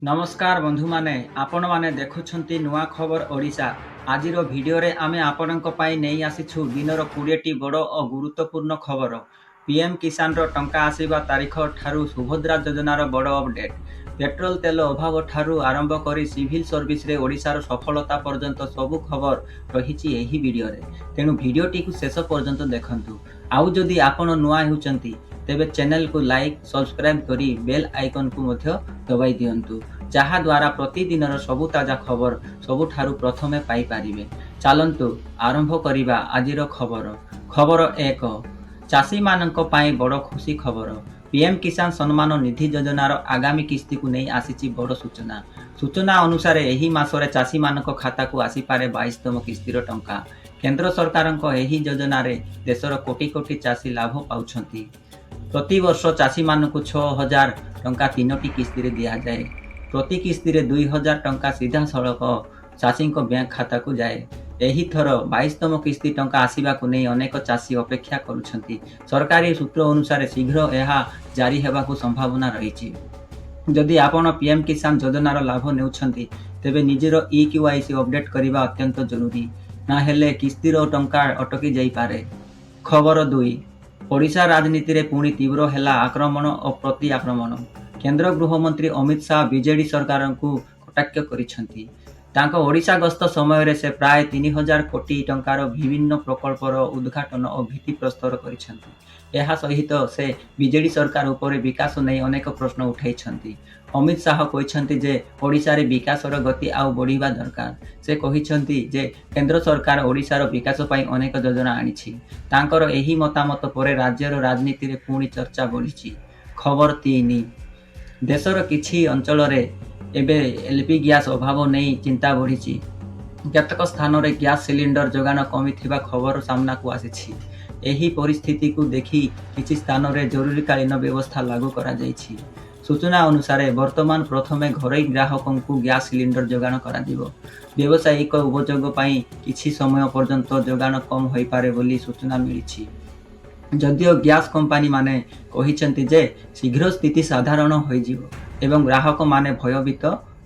ନମସ୍କାର ବନ୍ଧୁମାନେ, ଆପଣମାନେ ଦେଖୁଛନ୍ତି ନୂଆ ଖବର ଓଡ଼ିଶା। ଆଜିର ଭିଡିଓରେ ଆମେ ଆପଣଙ୍କ ପାଇଁ ନେଇ ଆସିଛୁ ଦିନର 20ଟି ବଡ଼ ଓ ଗୁରୁତ୍ୱପୂର୍ଣ୍ଣ ଖବର। ପିଏମ୍ କିଷାନର ଟଙ୍କା ଆସିବା ତାରିଖ ଠାରୁ ସୁଭଦ୍ରା ଯୋଜନାର ବଡ଼ ଅପଡେଟ୍, ପେଟ୍ରୋଲ ତେଲ ଅଭାବ ଠାରୁ ଆରମ୍ଭ କରି ସିଭିଲ ସର୍ଭିସରେ ଓଡ଼ିଶାର ସଫଳତା ପର୍ଯ୍ୟନ୍ତ ସବୁ ଖବର ରହିଛି ଏହି ଭିଡିଓରେ। ତେଣୁ ଭିଡିଓଟିକୁ ଶେଷ ପର୍ଯ୍ୟନ୍ତ ଦେଖନ୍ତୁ। ଆଉ ଯଦି ଆପଣ ନୂଆ ହେଉଛନ୍ତି, ତେବେ ଚ୍ୟାନେଲକୁ ଲାଇକ୍, ସବସ୍କ୍ରାଇବ୍ କରି ବେଲ୍ ଆଇକନକୁ ମଧ୍ୟ ଦବାଇ ଦିଅନ୍ତୁ, ଯାହାଦ୍ୱାରା ପ୍ରତିଦିନର ସବୁ ତାଜା ଖବର ସବୁଠାରୁ ପ୍ରଥମେ ପାଇପାରିବେ। ଚାଲନ୍ତୁ ଆରମ୍ଭ କରିବା ଆଜିର ଖବର। ଖବର 1, ଚାଷୀମାନଙ୍କ ପାଇଁ ବଡ଼ ଖୁସି ଖବର। ପିଏମ୍ କିଷାନ ସମ୍ମାନ ନିଧି ଯୋଜନାର ଆଗାମୀ କିସ୍ତିକୁ ନେଇ ଆସିଛି ବଡ଼ ସୂଚନା। ସୂଚନା ଅନୁସାରେ, ଏହି ମାସରେ ଚାଷୀମାନଙ୍କ ଖାତାକୁ ଆସିପାରେ 22ତମ କିସ୍ତିର ଟଙ୍କା। କେନ୍ଦ୍ର ସରକାରଙ୍କ ଏହି ଯୋଜନାରେ ଦେଶର କୋଟି କୋଟି ଚାଷୀ ଲାଭ ପାଉଛନ୍ତି। ପ୍ରତିବର୍ଷ ଚାଷୀମାନଙ୍କୁ 6000 ଟଙ୍କା ତିନୋଟି କିସ୍ତିରେ ଦିଆଯାଏ। ପ୍ରତି କିସ୍ତିରେ 2000 ଟଙ୍କା ସିଧାସଳଖ ଚାଷୀଙ୍କ ବ୍ୟାଙ୍କ ଖାତାକୁ ଯାଏ। ଏହି ଥର 22ତମ କିସ୍ତି ଟଙ୍କା ଆସିବାକୁ ନେଇ ଅନେକ ଚାଷୀ ଅପେକ୍ଷା କରୁଛନ୍ତି। ସରକାରୀ ସୂତ୍ର ଅନୁସାରେ, ଶୀଘ୍ର ଏହା ଜାରି ହେବାକୁ ସମ୍ଭାବନା ରହିଛି। ଯଦି ଆପଣ ପିଏମ୍ କିଷାନ ଯୋଜନାର ଲାଭ ନେଉଛନ୍ତି, ତେବେ ନିଜର ଇ କେୱାଇସି ଅପଡେଟ୍ କରିବା ଅତ୍ୟନ୍ତ ଜରୁରୀ। ନା ହେଲେ କିସ୍ତିର ଟଙ୍କା ଅଟକି ଯାଇପାରେ। ଖବର 2, ଓଡ଼ିଶା ରାଜନୀତିରେ ପୁଣି ତୀବ୍ର ହେଲା ଆକ୍ରମଣ ଓ ପ୍ରତି ଆକ୍ରମଣ। କେନ୍ଦ୍ର ଗୃହମନ୍ତ୍ରୀ ଅମିତ ଶାହ ବିଜେଡି ସରକାରଙ୍କୁ କଟାକ୍ଷ କରିଛନ୍ତି। ତାଙ୍କ ଓଡ଼ିଶା ଗସ୍ତ ସମୟରେ ସେ ପ୍ରାୟ 3000 କୋଟି ଟଙ୍କାର ବିଭିନ୍ନ ପ୍ରକଳ୍ପର ଉଦ୍ଘାଟନ ଓ ଭିତ୍ତିପ୍ରସ୍ତର କରିଛନ୍ତି। ଏହା ସହିତ ସେ ବିଜେଡି ସରକାର ଉପରେ ବିକାଶ ନେଇ ଅନେକ ପ୍ରଶ୍ନ ଉଠାଇଛନ୍ତି। ଅମିତ ଶାହ କହିଛନ୍ତି ଯେ ଓଡ଼ିଶାରେ ବିକାଶର ଗତି ଆଉ ବଢ଼ିବା ଦରକାର। ସେ କହିଛନ୍ତି ଯେ କେନ୍ଦ୍ର ସରକାର ଓଡ଼ିଶାର ବିକାଶ ପାଇଁ ଅନେକ ଯୋଜନା ଆଣିଛି। ତାଙ୍କର ଏହି ମତାମତ ପରେ ରାଜ୍ୟର ରାଜନୀତିରେ ପୁଣି ଚର୍ଚ୍ଚା ବଢ଼ିଛି। ଖବର 3, ଦେଶର କିଛି ଅଞ୍ଚଳରେ ଏବେ ଏଲପିଜି ଗ୍ୟାସ ଅଭାବ ନେଇ ଚିନ୍ତା ବଢ଼ିଛି। କେତେକ ସ୍ଥାନରେ ଗ୍ୟାସ ସିଲିଣ୍ଡର ଯୋଗାଣ କମିଥିବା ଖବର ସାମ୍ନାକୁ ଆସିଛି। ଏହି ପରିସ୍ଥିତିକୁ ଦେଖି କିଛି ସ୍ଥାନରେ ଜରୁରୀକାଳୀନ ବ୍ୟବସ୍ଥା ଲାଗୁ କରାଯାଇଛି। ସୂଚନା ଅନୁସାରେ, ବର୍ତ୍ତମାନ ପ୍ରଥମେ ଘରୋଇ ଗ୍ରାହକଙ୍କୁ ଗ୍ୟାସ ସିଲିଣ୍ଡର ଯୋଗାଣ କରାଯିବ। ବ୍ୟବସାୟିକ ଉପଯୋଗ ପାଇଁ କିଛି ସମୟ ପର୍ଯ୍ୟନ୍ତ ଯୋଗାଣ କମ୍ ହୋଇପାରେ ବୋଲି ସୂଚନା ମିଳିଛି। ଯଦିଓ ଗ୍ୟାସ କମ୍ପାନୀମାନେ କହିଛନ୍ତି ଯେ ଶୀଘ୍ର ସ୍ଥିତି ସାଧାରଣ ହୋଇଯିବ ଏବଂ ଗ୍ରାହକମାନେ ଭୟଭୀତ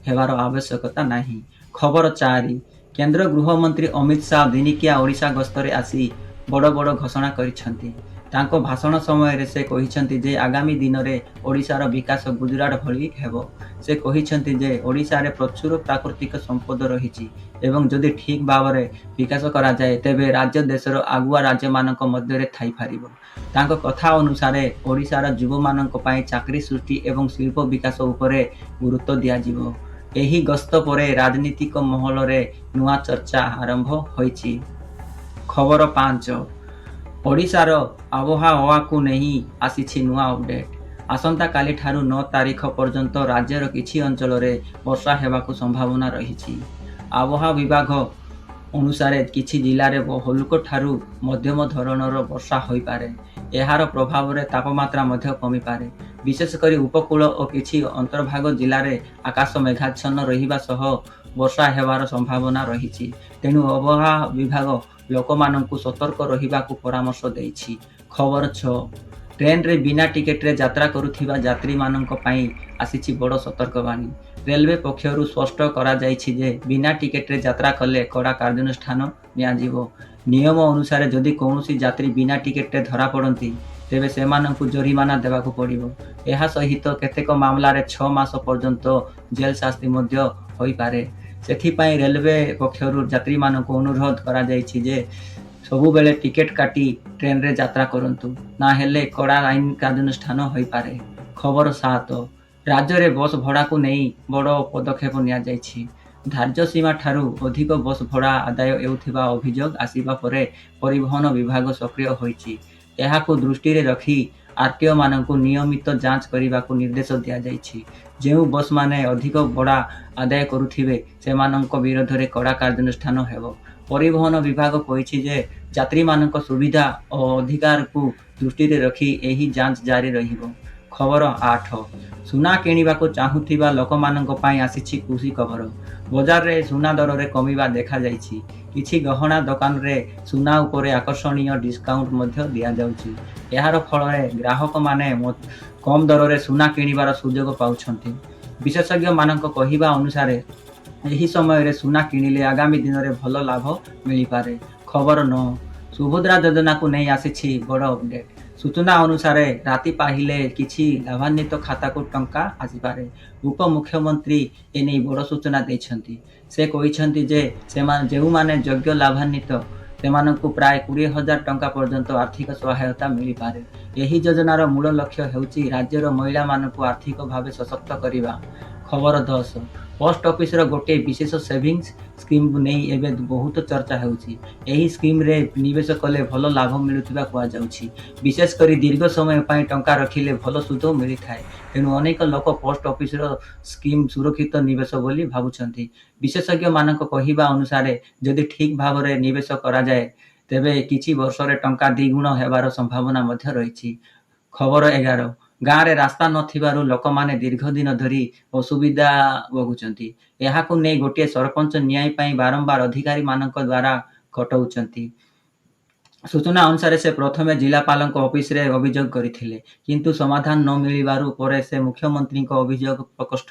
ହେବାର ଆବଶ୍ୟକତା ନାହିଁ। ଖବର 4, କେନ୍ଦ୍ର ଗୃହମନ୍ତ୍ରୀ ଅମିତ ଶାହ ଦିନିକିଆ ଓଡ଼ିଶା ଗସ୍ତରେ ଆସି ବଡ଼ ବଡ଼ ଘୋଷଣା କରିଛନ୍ତି। ତାଙ୍କ ଭାଷଣ ସମୟରେ ସେ କହିଛନ୍ତି ଯେ ଆଗାମୀ ଦିନରେ ଓଡ଼ିଶାର ବିକାଶ ଗୁଜରାଟ ଭଳି ହେବ। ସେ କହିଛନ୍ତି ଯେ ଓଡ଼ିଶାରେ ପ୍ରଚୁର ପ୍ରାକୃତିକ ସମ୍ପଦ ରହିଛି ଏବଂ ଯଦି ଠିକ୍ ଭାବରେ ବିକାଶ କରାଯାଏ, ତେବେ ରାଜ୍ୟ ଦେଶର ଆଗୁଆ ରାଜ୍ୟମାନଙ୍କ ମଧ୍ୟରେ ଥାଇପାରିବ। ତାଙ୍କ କଥା ଅନୁସାରେ, ଓଡ଼ିଶାର ଯୁବମାନଙ୍କ ପାଇଁ ଚାକିରି ସୃଷ୍ଟି ଏବଂ ଶିଳ୍ପ ବିକାଶ ଉପରେ ଗୁରୁତ୍ୱ ଦିଆଯିବ। ଏହି ଗସ୍ତ ପରେ ରାଜନୀତିକ ମହଲରେ ନୂଆ ଚର୍ଚ୍ଚା ଆରମ୍ଭ ହୋଇଛି। ଖବର 5, ଓଡ଼ିଶାର ଆବହାୱାକୁ ନେଇ ଆସିଛି ନୂଆ ଅପଡେଟ୍। ଆସନ୍ତାକାଲିଠାରୁ 9 ତାରିଖ ପର୍ଯ୍ୟନ୍ତ ରାଜ୍ୟର କିଛି ଅଞ୍ଚଳରେ ବର୍ଷା ହେବାକୁ ସମ୍ଭାବନା ରହିଛି। ଆବହାୱା ବିଭାଗ ଅନୁସାରେ, କିଛି ଜିଲ୍ଲାରେ ହାଲୁକାଠାରୁ ମଧ୍ୟମ ଧରଣର ବର୍ଷା ହୋଇପାରେ। ଏହାର ପ୍ରଭାବରେ ତାପମାତ୍ରା ମଧ୍ୟ କମିପାରେ। ବିଶେଷ କରି ଉପକୂଳ ଓ କିଛି ଅନ୍ତର୍ଭାଗ ଜିଲ୍ଲାରେ ଆକାଶ ମେଘାଚ୍ଛନ୍ନ ରହିବା ସହ ବର୍ଷା ହେବାର ସମ୍ଭାବନା ରହିଛି। ତେଣୁ ଆବହାୱା ବିଭାଗ ଲୋକମାନଙ୍କୁ ସତର୍କ ରହିବାକୁ ପରାମର୍ଶ ଦେଇଛି। ଖବର 6, ଟ୍ରେନରେ ବିନା ଟିକେଟରେ ଯାତ୍ରା କରୁଥିବା ଯାତ୍ରୀମାନଙ୍କ ପାଇଁ ଆସିଛି ବଡ଼ ସତର୍କବାଣୀ। ରେଲୱେ ପକ୍ଷରୁ ସ୍ପଷ୍ଟ କରାଯାଇଛି ଯେ ବିନା ଟିକେଟରେ ଯାତ୍ରା କଲେ କଡ଼ା କାର୍ଯ୍ୟାନୁଷ୍ଠାନ ନିଆଯିବ। ନିୟମ ଅନୁସାରେ, ଯଦି କୌଣସି ଯାତ୍ରୀ ବିନା ଟିକେଟରେ ଧରାପଡ଼ନ୍ତି, ତେବେ ସେମାନଙ୍କୁ ଜରିମାନା ଦେବାକୁ ପଡ଼ିବ। ଏହା ସହିତ କେତେକ ମାମଲାରେ 6 ମାସ ପର୍ଯ୍ୟନ୍ତ ଜେଲ ଶାସ୍ତି ମଧ୍ୟ ହୋଇପାରେ। ସେଥିପାଇଁ ରେଲୱେ ପକ୍ଷରୁ ଯାତ୍ରୀମାନଙ୍କୁ ଅନୁରୋଧ କରାଯାଇଛି ଯେ ସବୁବେଳେ ଟିକେଟ କାଟି ଟ୍ରେନରେ ଯାତ୍ରା କରନ୍ତୁ, ନା ହେଲେ କଡ଼ା ଆଇନ କାର୍ଯ୍ୟାନୁଷ୍ଠାନ ହୋଇପାରେ। ଖବର 7, ରାଜ୍ୟରେ ବସ୍ ଭଡ଼ାକୁ ନେଇ ବଡ଼ ପଦକ୍ଷେପ ନିଆଯାଇଛି। ଧାର୍ଯ୍ୟ ସୀମା ଠାରୁ ଅଧିକ ବସ୍ ଭଡ଼ା ଆଦାୟ ହେଉଥିବା ଅଭିଯୋଗ ଆସିବା ପରେ ପରିବହନ ବିଭାଗ ସକ୍ରିୟ ହୋଇଛି। ଏହାକୁ ଦୃଷ୍ଟିରେ ରଖି ଆରଟିଓମାନଙ୍କୁ ନିୟମିତ ଯାଞ୍ଚ କରିବାକୁ ନିର୍ଦ୍ଦେଶ ଦିଆଯାଇଛି। ଯେଉଁ ବସ୍ମାନେ ଅଧିକ ଭଡ଼ା ଆଦାୟ କରୁଥିବେ, ସେମାନଙ୍କ ବିରୋଧରେ କଡ଼ା କାର୍ଯ୍ୟାନୁଷ୍ଠାନ ହେବ। ପରିବହନ ବିଭାଗ କହିଛି ଯେ ଯାତ୍ରୀମାନଙ୍କ ସୁବିଧା ଓ ଅଧିକାରକୁ ଦୃଷ୍ଟିରେ ରଖି ଏହି ଯାଞ୍ଚ ଜାରି ରହିବ। ଖବର 8, ସୁନା କିଣିବାକୁ ଚାହୁଁଥିବା ଲୋକମାନଙ୍କ ପାଇଁ ଆସିଛି ଖୁସି ଖବର। ବଜାରରେ ସୁନା ଦରରେ କମିବା ଦେଖାଯାଇଛି। କିଛି ଗହଣା ଦୋକାନରେ ସୁନା ଉପରେ ଆକର୍ଷଣୀୟ ଡିସକାଉଣ୍ଟ ମଧ୍ୟ ଦିଆଯାଉଛି। ଏହାର ଫଳରେ ଗ୍ରାହକମାନେ କମ୍ ଦରରେ ସୁନା କିଣିବାର ସୁଯୋଗ ପାଉଛନ୍ତି। ବିଶେଷଜ୍ଞମାନଙ୍କ କହିବା ଅନୁସାରେ, ଏହି ସମୟରେ ସୁନା କିଣିଲେ ଆଗାମୀ ଦିନରେ ଭଲ ଲାଭ ମିଳିପାରେ। ଖବର 9, ସୁଭଦ୍ରା ଯୋଜନାକୁ ନେଇ ଆସିଛି ବଡ଼ ଅପଡେଟ୍। ସୂଚନା ଅନୁସାରେ, ରାତି ପାହିଲେ କିଛି ଲାଭାନ୍ୱିତ ଖାତାକୁ ଟଙ୍କା ଆସିପାରେ। ଉପମୁଖ୍ୟମନ୍ତ୍ରୀ ଏନେଇ ବଡ଼ ସୂଚନା ଦେଇଛନ୍ତି। ସେ କହିଛନ୍ତି ଯେ, ଯେଉଁମାନେ ଯୋଗ୍ୟ ଲାଭାନ୍ୱିତ, ସେମାନଙ୍କୁ ପ୍ରାୟ 20,000 ଟଙ୍କା ପର୍ଯ୍ୟନ୍ତ ଆର୍ଥିକ ସହାୟତା ମିଳିପାରେ। ଏହି ଯୋଜନାର ମୂଳ ଲକ୍ଷ୍ୟ ହେଉଛି ରାଜ୍ୟର ମହିଳାମାନଙ୍କୁ ଆର୍ଥିକ ଭାବେ ସଶକ୍ତ କରିବା। ଖବର 10, ପୋଷ୍ଟ ଅଫିସର ଗୋଟିଏ ବିଶେଷ ସେଭିଂସ ସ୍କିମକୁ ନେଇ ଏବେ ବହୁତ ଚର୍ଚ୍ଚା ହେଉଛି। ଏହି ସ୍କିମରେ ନିବେଶ କଲେ ଭଲ ଲାଭ ମିଳୁଥିବା କୁହାଯାଉଛି। ବିଶେଷ କରି ଦୀର୍ଘ ସମୟ ପାଇଁ ଟଙ୍କା ରଖିଲେ ଭଲ ସୁଧ ମିଳିଥାଏ। ତେଣୁ ଅନେକ ଲୋକ ପୋଷ୍ଟ ଅଫିସର ସ୍କିମ ସୁରକ୍ଷିତ ନିବେଶ ବୋଲି ଭାବୁଛନ୍ତି। ବିଶେଷଜ୍ଞମାନଙ୍କ କହିବା ଅନୁସାରେ, ଯଦି ଠିକ୍ ଭାବରେ ନିବେଶ କରାଯାଏ, ତେବେ କିଛି ବର୍ଷରେ ଟଙ୍କା ଦ୍ୱିଗୁଣ ହେବାର ସମ୍ଭାବନା ମଧ୍ୟ ରହିଛି। ଖବର 11, ଗାଁରେ ରାସ୍ତା ନଥିବାରୁ ଲୋକମାନେ ଦୀର୍ଘ ଦିନ ଧରି ଅସୁବିଧା ଭୋଗୁଛନ୍ତି। ଏହାକୁ ନେଇ ଗୋଟିଏ ସରପଞ୍ଚ ନ୍ୟାୟ ପାଇଁ ବାରମ୍ବାର ଅଧିକାରୀମାନଙ୍କ ଦ୍ୱାରା ଖଟଉଛନ୍ତି। ସୂଚନା ଅନୁସାରେ, ସେ ପ୍ରଥମେ ଜିଲ୍ଲାପାଳଙ୍କ ଅଫିସରେ ଅଭିଯୋଗ କରିଥିଲେ। କିନ୍ତୁ ସମାଧାନ ନ ମିଳିବାରୁ ପରେ ସେ ମୁଖ୍ୟମନ୍ତ୍ରୀଙ୍କ ଅଭିଯୋଗ ପ୍ରକୋଷ୍ଠ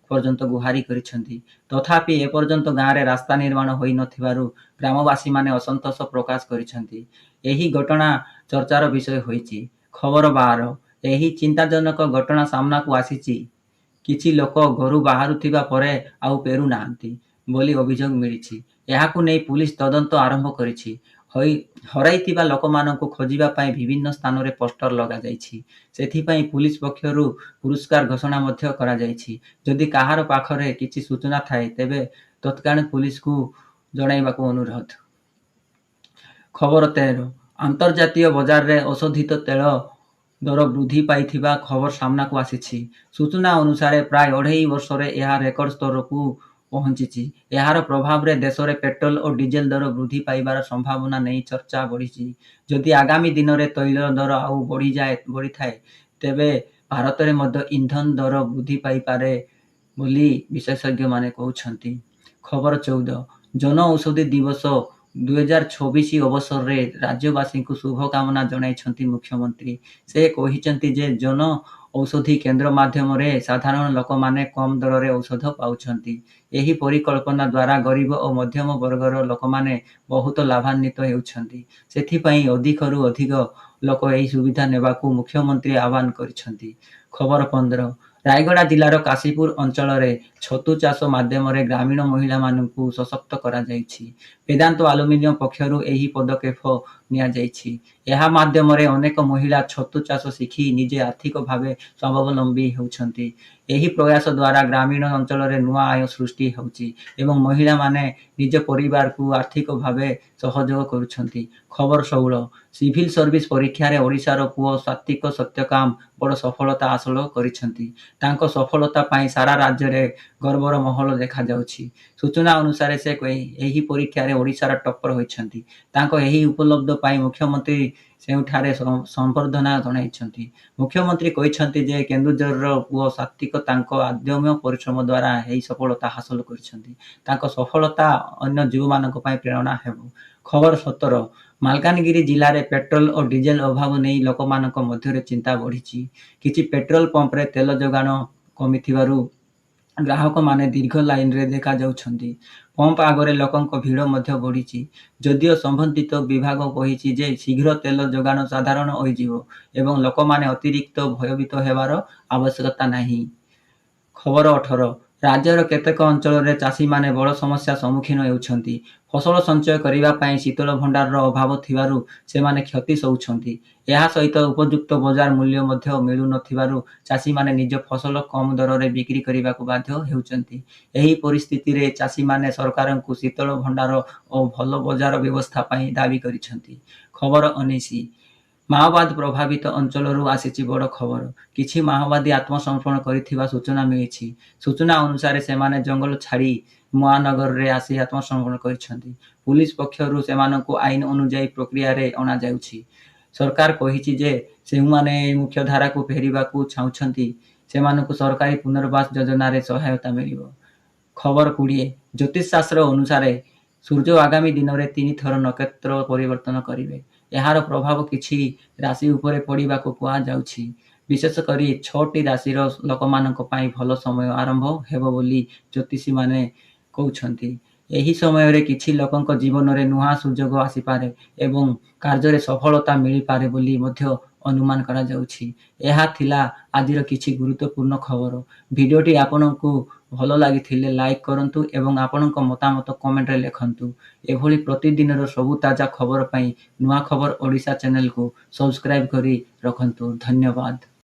ପର୍ଯ୍ୟନ୍ତ ଗୁହାରି କରିଛନ୍ତି। ତଥାପି ଏପର୍ଯ୍ୟନ୍ତ ଗାଁରେ ରାସ୍ତା ନିର୍ମାଣ ହୋଇନଥିବାରୁ ଗ୍ରାମବାସୀମାନେ ଅସନ୍ତୋଷ ପ୍ରକାଶ କରିଛନ୍ତି। ଏହି ଘଟଣା ଚର୍ଚ୍ଚାର ବିଷୟ ହୋଇଛି। ଖବର 12, ଏହି ଚିନ୍ତାଜନକ ଘଟଣା ସାମ୍ନାକୁ ଆସିଛି। କିଛି ଲୋକ ଘରୁ ବାହାରୁଥିବା ପରେ ଆଉ ଫେରୁନାହାନ୍ତି ବୋଲି ଅଭିଯୋଗ ମିଳିଛି। ଏହାକୁ ନେଇ ପୁଲିସ ତଦନ୍ତ ଆରମ୍ଭ କରିଛି। ହରାଇଥିବା ଲୋକମାନଙ୍କୁ ଖୋଜିବା ପାଇଁ ବିଭିନ୍ନ ସ୍ଥାନରେ ପୋଷ୍ଟର ଲଗାଯାଇଛି। ସେଥିପାଇଁ ପୁଲିସ ପକ୍ଷରୁ ପୁରସ୍କାର ଘୋଷଣା ମଧ୍ୟ କରାଯାଇଛି। ଯଦି କାହାର ପାଖରେ କିଛି ସୂଚନା ଥାଏ, ତେବେ ତତ୍କ୍ଷଣାତ୍ ପୁଲିସକୁ ଜଣାଇବାକୁ ଅନୁରୋଧ। ଖବର 13, ଆନ୍ତର୍ଜାତୀୟ ବଜାରରେ ଅଶୋଧିତ ତେଲ ଦର ବୃଦ୍ଧି ପାଇଥିବା ଖବର ସାମ୍ନାକୁ ଆସିଛି। ସୂଚନା ଅନୁସାରେ, ପ୍ରାୟ ଅଢ଼େଇ ବର୍ଷରେ ଏହା ରେକର୍ଡ ସ୍ତରକୁ ପହଞ୍ଚିଛି। ଏହାର ପ୍ରଭାବରେ ଦେଶରେ ପେଟ୍ରୋଲ ଓ ଡିଜେଲ ଦର ବୃଦ୍ଧି ପାଇବାର ସମ୍ଭାବନା ନେଇ ଚର୍ଚ୍ଚା ବଢ଼ିଛି। ଯଦି ଆଗାମୀ ଦିନରେ ତୈଳ ଦର ଆଉ ବଢ଼ିଥାଏ, ତେବେ ଭାରତରେ ମଧ୍ୟ ଇନ୍ଧନ ଦର ବୃଦ୍ଧି ପାଇପାରେ ବୋଲି ବିଶେଷଜ୍ଞମାନେ କହୁଛନ୍ତି। ଖବର 14, ଜନ ଔଷଧି ଦିବସ 2026 ଅବସରରେ ରାଜ୍ୟବାସୀଙ୍କୁ ଶୁଭକାମନା ଜଣାଇଛନ୍ତି ମୁଖ୍ୟମନ୍ତ୍ରୀ। ସେ କହିଛନ୍ତି ଯେ, ଜନ ଔଷଧି କେନ୍ଦ୍ର ମାଧ୍ୟମରେ ସାଧାରଣ ଲୋକମାନେ କମ୍ ଦରରେ ଔଷଧ ପାଉଛନ୍ତି। ଏହି ପରିକଳ୍ପନା ଦ୍ୱାରା ଗରିବ ଓ ମଧ୍ୟମ ବର୍ଗର ଲୋକମାନେ ବହୁତ ଲାଭାନ୍ୱିତ ହେଉଛନ୍ତି। ସେଥିପାଇଁ ଅଧିକରୁ ଅଧିକ ଲୋକ ଏହି ସୁବିଧା ନେବାକୁ ମୁଖ୍ୟମନ୍ତ୍ରୀ ଆହ୍ୱାନ କରିଛନ୍ତି। ଖବର 15, ରାୟଗଡ଼ା ଜିଲ୍ଲାର କାଶୀପୁର ଅଞ୍ଚଳରେ ଛତୁ ଚାଷ ମାଧ୍ୟମରେ ଗ୍ରାମୀଣ ମହିଳାମାନଙ୍କୁ ସଶକ୍ତ କରାଯାଇଛି। ବେଦାନ୍ତ ଆଲୁମିନିୟମ ପକ୍ଷରୁ ଏହି ପଦକ୍ଷେପ ନିଆଯାଇଛି। ଏହା ମାଧ୍ୟମରେ ଅନେକ ମହିଳା ଛତୁ ଚାଷ ଶିଖି ନିଜେ ଆର୍ଥିକ ଭାବେ ସ୍ୱାବଲମ୍ବୀ ହେଉଛନ୍ତି। ଏହି ପ୍ରୟାସ ଦ୍ୱାରା ଗ୍ରାମୀଣ ଅଞ୍ଚଳରେ ନୂଆ ଆୟ ସୃଷ୍ଟି ହେଉଛି ଏବଂ ମହିଳାମାନେ ନିଜ ପରିବାରକୁ ଆର୍ଥିକ ଭାବେ ସହଯୋଗ କରୁଛନ୍ତି। ଖବର 16, ସିଭିଲ ସର୍ଭିସ ପରୀକ୍ଷାରେ ଓଡ଼ିଶାର ପୁଅ ସାତ୍ତ୍ୱିକ ସତ୍ୟକାମ ବଡ଼ ସଫଳତା ହାସଲ କରିଛନ୍ତି। ତାଙ୍କ ସଫଳତା ପାଇଁ ସାରା ରାଜ୍ୟରେ ଗର୍ବର ମାହୋଲ ଦେଖାଯାଉଛି। ସୂଚନା ଅନୁସାରେ, ସେ ଏହି ପରୀକ୍ଷାରେ ଓଡ଼ିଶାର ଟପ୍ପର ହୋଇଛନ୍ତି। ତାଙ୍କ ଏହି ଉପଲବ୍ଧି ପାଇଁ ମୁଖ୍ୟମନ୍ତ୍ରୀ ସେଠାରେ ସମ୍ବର୍ଦ୍ଧନା ଜଣାଇଛନ୍ତି। ମୁଖ୍ୟମନ୍ତ୍ରୀ କହିଛନ୍ତି ଯେ, କେନ୍ଦୁଝରର ପୁଅ ସାତ୍ତ୍ୱିକ ତାଙ୍କ ଅଦମ୍ୟ ପରିଶ୍ରମ ଦ୍ୱାରା ଏହି ସଫଳତା ହାସଲ କରିଛନ୍ତି। ତାଙ୍କ ସଫଳତା ଅନ୍ୟ ଯୁବମାନଙ୍କ ପାଇଁ ପ୍ରେରଣା ହେବ। ଖବର 17, ମାଲକାନଗିରି ଜିଲ୍ଲାରେ ପେଟ୍ରୋଲ ଓ ଡିଜେଲ ଅଭାବ ନେଇ ଲୋକମାନଙ୍କ ମଧ୍ୟରେ ଚିନ୍ତା ବଢ଼ିଛି। କିଛି ପେଟ୍ରୋଲ ପମ୍ପରେ ତେଲ ଯୋଗାଣ କମିଥିବାରୁ ଗ୍ରାହକମାନେ ଦୀର୍ଘ ଲାଇନରେ ଦେଖାଯାଉଛନ୍ତି। ପମ୍ପ ଆଗରେ ଲୋକଙ୍କ ଭିଡ଼ ମଧ୍ୟ ବଢ଼ିଛି। ଯଦିଓ ସମ୍ବନ୍ଧିତ ବିଭାଗ କହିଛି ଯେ ଶୀଘ୍ର ତେଲ ଯୋଗାଣ ସାଧାରଣ ହୋଇଯିବ ଏବଂ ଲୋକମାନେ ଅତିରିକ୍ତ ଭୟଭୀତ ହେବାର ଆବଶ୍ୟକତା ନାହିଁ। ଖବର 18, ରାଜ୍ୟର କେତେକ ଅଞ୍ଚଳରେ ଚାଷୀମାନେ ବଡ଼ ସମସ୍ୟା ସମ୍ମୁଖୀନ ହେଉଛନ୍ତି। ଫସଲ ସଞ୍ଚୟ କରିବା ପାଇଁ ଶୀତଳ ଭଣ୍ଡାରର ଅଭାବ ଥିବାରୁ ସେମାନେ କ୍ଷତି ସହୁଛନ୍ତି। ଏହା ସହିତ ଉପଯୁକ୍ତ ବଜାର ମୂଲ୍ୟ ମଧ୍ୟ ମିଳୁନଥିବାରୁ ଚାଷୀମାନେ ନିଜ ଫସଲ କମ୍ ଦରରେ ବିକ୍ରି କରିବାକୁ ବାଧ୍ୟ ହେଉଛନ୍ତି। ଏହି ପରିସ୍ଥିତିରେ ଚାଷୀମାନେ ସରକାରଙ୍କୁ ଶୀତଳ ଭଣ୍ଡାର ଓ ଭଲ ବଜାର ବ୍ୟବସ୍ଥା ପାଇଁ ଦାବି କରିଛନ୍ତି। ଖବର 19, ମାଓବାଦ ପ୍ରଭାବିତ ଅଞ୍ଚଳରୁ ଆସିଛି ବଡ଼ ଖବର। କିଛି ମାଓବାଦୀ ଆତ୍ମସମର୍ପଣ କରିଥିବା ସୂଚନା ମିଳିଛି। ସୂଚନା ଅନୁସାରେ, ସେମାନେ ଜଙ୍ଗଲ ଛାଡ଼ି ମହାନଗରରେ ଆସି ଆତ୍ମସମର୍ପଣ କରିଛନ୍ତି। ପୁଲିସ ପକ୍ଷରୁ ସେମାନଙ୍କୁ ଆଇନ ଅନୁଯାୟୀ ପ୍ରକ୍ରିୟାରେ ଅଣାଯାଉଛି। ସରକାର କହିଛି ଯେ, ଯେଉଁମାନେ ମୁଖ୍ୟଧାରାକୁ ଫେରିବାକୁ ଚାହୁଁଛନ୍ତି, ସେମାନଙ୍କୁ ସରକାରୀ ପୁନର୍ବାସ ଯୋଜନାରେ ସହାୟତା ମିଳିବ। ଖବର 20, ଜ୍ୟୋତିଷ ଶାସ୍ତ୍ର ଅନୁସାରେ ସୂର୍ଯ୍ୟ ଆଗାମୀ ଦିନରେ ତିନି ଥର ନକ୍ଷତ୍ର ପରିବର୍ତ୍ତନ କରିବେ। ଏହାର ପ୍ରଭାବ କିଛି ରାଶି ଉପରେ ପଡ଼ିବାକୁ କୁହାଯାଉଛି। ବିଶେଷ କରି 6ଟି ରାଶିର ଲୋକମାନଙ୍କ ପାଇଁ ଭଲ ସମୟ ଆରମ୍ଭ ହେବ ବୋଲି ଜ୍ୟୋତିଷୀମାନେ କହୁଛନ୍ତି। ଏହି ସମୟରେ କିଛି ଲୋକଙ୍କ ଜୀବନରେ ନୂଆ ସୁଯୋଗ ଆସିପାରେ ଏବଂ କାର୍ଯ୍ୟରେ ସଫଳତା ମିଳିପାରେ ବୋଲି ମଧ୍ୟ ଅନୁମାନ କରାଯାଉଛି। ଏହା ଥିଲା ଆଜିର କିଛି ଗୁରୁତ୍ୱପୂର୍ଣ୍ଣ ଖବର। ଭିଡ଼ିଓଟି ଆପଣଙ୍କୁ ଭଲ ଲାଗିଥିଲେ ଲାଇକ୍ କରନ୍ତୁ ଏବଂ ଆପଣଙ୍କ ମତାମତ କମେଣ୍ଟରେ ଲେଖନ୍ତୁ। ଏଭଳି ପ୍ରତିଦିନର ସବୁ ତାଜା ଖବର ପାଇଁ ନୂଆ ଖବର ଓଡ଼ିଶା ଚ୍ୟାନେଲକୁ ସବସ୍କ୍ରାଇବ୍ କରି ରଖନ୍ତୁ। ଧନ୍ୟବାଦ।